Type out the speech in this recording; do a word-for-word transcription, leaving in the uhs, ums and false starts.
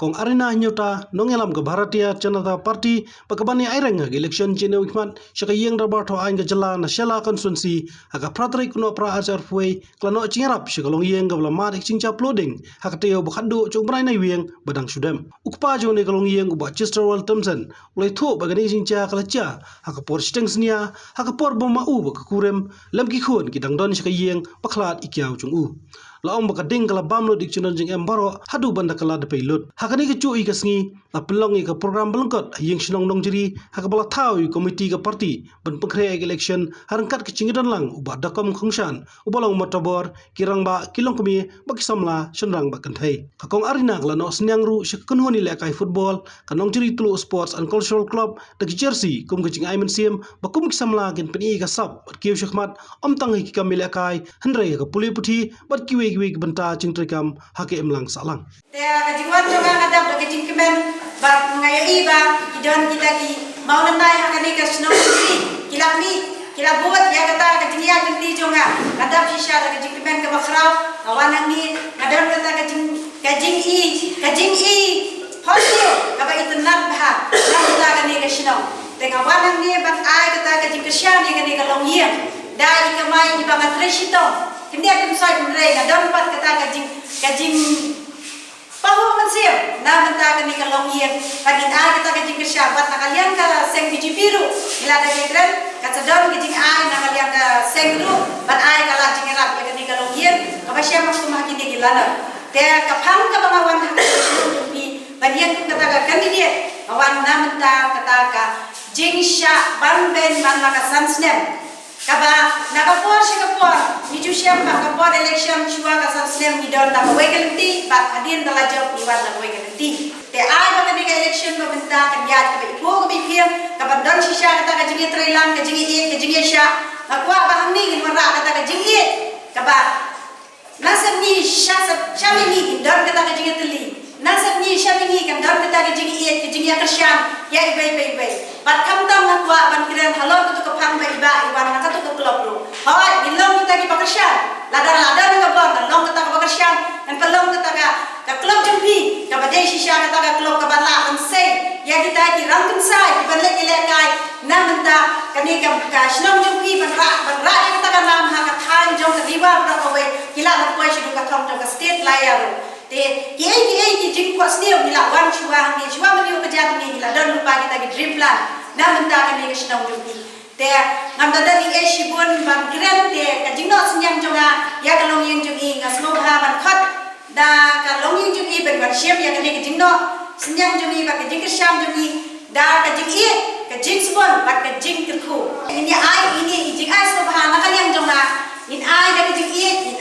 Kong Arina Nyota, nongïalam ka Bharatiya Janata Party, ba ka ban ïa aireng ha ka election jingïakhmat sha ka ïing dorbar thaw aiñ ka jylla na Shella constituency, ha ka phra tarik u Nohprah arhajar arphew wei, ka la noh jingïarap sha ka longïing kaba la mad ïa ka jingjia ploh ding ha ka taïew ba khatduh jong u bnai Naiwieng ba dang shu dep. U kpa jong kane ka longïing, u Bah Chesterwell Thompson, u la ïathuh ba kane ka jingjia ka la jia ha ka por shiteng synñia, ha ka por ba ma u bad ka kurim lem ki khun ki dang don sha ka ïing ba khlad ïa ki ïew jong u. La ong ba ka ding ka la bam lut ïa ki jingdon jingem baroh haduh ban da kylla da pei lut. Ha kane kajuh ka sngi la pynlong ïa ka program ba lyngkot ha ïing shnong Nongjri, ha kaba la thaw ïa u komiti ka party ban pynkhreh ïa ka election ha ryngkat ka jingïadon lang u Bah Dakom Khongshan, u ba long motobor, ki rangbah, ki longkmie bad ki samla shynrang bad kynthei. Ka Kong Arina ka la noh synñiang ruh sha ka kynhun ïalehkai football ka Nongjri Tluh Sports and Cultural Club da ki jersey kum ka jingai mynsiem ba kum ki samla kin pyni ïa ka sap bad kiew shakhmat, ym tang ha ki kam ïalehkai hynrei ha ka pule puthi bad kiwei kiwei ki bynta jingtrei kam ha ka imlang sahlang. Te ka jingwan jong nga nga dap da ka jingkmen ba nga ïohi ba ki don kita ki mawlynnai ha kane ka shnong Nongjri, ki la mih, ki la bud ïa kata ka jingïaid lynti jong nga. Nga dap shisha da ka jingkmen kaba khraw. Nga wan hangne, nga don kata ka jing, ka jingi, ka jingi positive kaba itynnad bha na kata kane ka shnong. Te nga wan hangne ban ai kata ka jingkyrshan ïa kane ka longïing da i kamai iba nga trei shitom. Kyndiat kynsoit, hynrei nga don pat kata ka jing, ka jing pahuh mynsiem na bynta kane ka longïing. Ban ai kata ka jingkyrshan bad na ka liang ka seng B J P ruh, ngi la dep ïakren, ka sa don ka jingai na ka liang ka seng ruh ban ai ka lad jingïarap ïa kane ka longïing kaba shem ha kum ha kine ki lanot. Te ka phang kaba nga wan ha kane ka shnong jong phi ban ïeng kum kata ka candidate, nga wan na bynta kata ka jingshah ban beiñ man la ka san snem. Kaba na ka por sha ka por ngi ju shem ba ka por election shuwa ka san snem ngi don da kawei ka lynti, bad hadien da la jop ngi wan da kawei ka lynti. Te ai ba kane ka election ba mynta kan ïaid kaba ipoh kaba iphieng, kaba don shisha kata ka jingïatreilang, ka jingïaieit, ka jingïaishah. Nga kwah ba hangne ngin wanrah kata ka jingïeit kaba na sepngi sha sep, sha mihngi kan don kata ka jingïatylli. Na sepngi sha mihngi kan don kata ka jingïaieit, ka jingïakyrshan ïa iwei pa iwei. Bad khamtam nga kwah ban kren halor katu ka phang ba i Bah i wan na katu ka club ruh. Hooid, ngin long kita kiba kyrshan. Lada, lada ngi ka bor ngan long kata kaba kyrshan, ngan pynlong kata ka, ka club jong phi kaba dei shisha kata ka club kaba lah ban sei ïa kita ki rangkynsai kiban leit ïalehkai na bynta kane ka, ka shnong jong phi, ban rah, ban rah ïa kata ka nam ha ka thaiñ jong ka Ri Bhoi baroh kawei. Ki lah ban poi shaduh ka thong jong ka state la ïa ruh. Te kiei kiei ki jingphohsniew ngi la wan shuwa hangne, shuwa ban ïoh ka jan hangne ngi la don lypa kita ki dream plan na bynta kane ka shnong jong phi. Te ngam da don ei ei shibun ban kren, te ka jingnoh synñiang jong nga ïa ka longïing jong i, nga sngewbha ban khot da ka longïing jong i ban wan shim ïa kane ka jingnoh synñiang jong i bad ka jingkyrshan jong i da ka jingïeit, ka jingsbun bad ka jingkyrkhu. Ngin ïa ai ine i jingai sngewbha na ka liang jong nga, ngin ai da ka jingïeit, ngin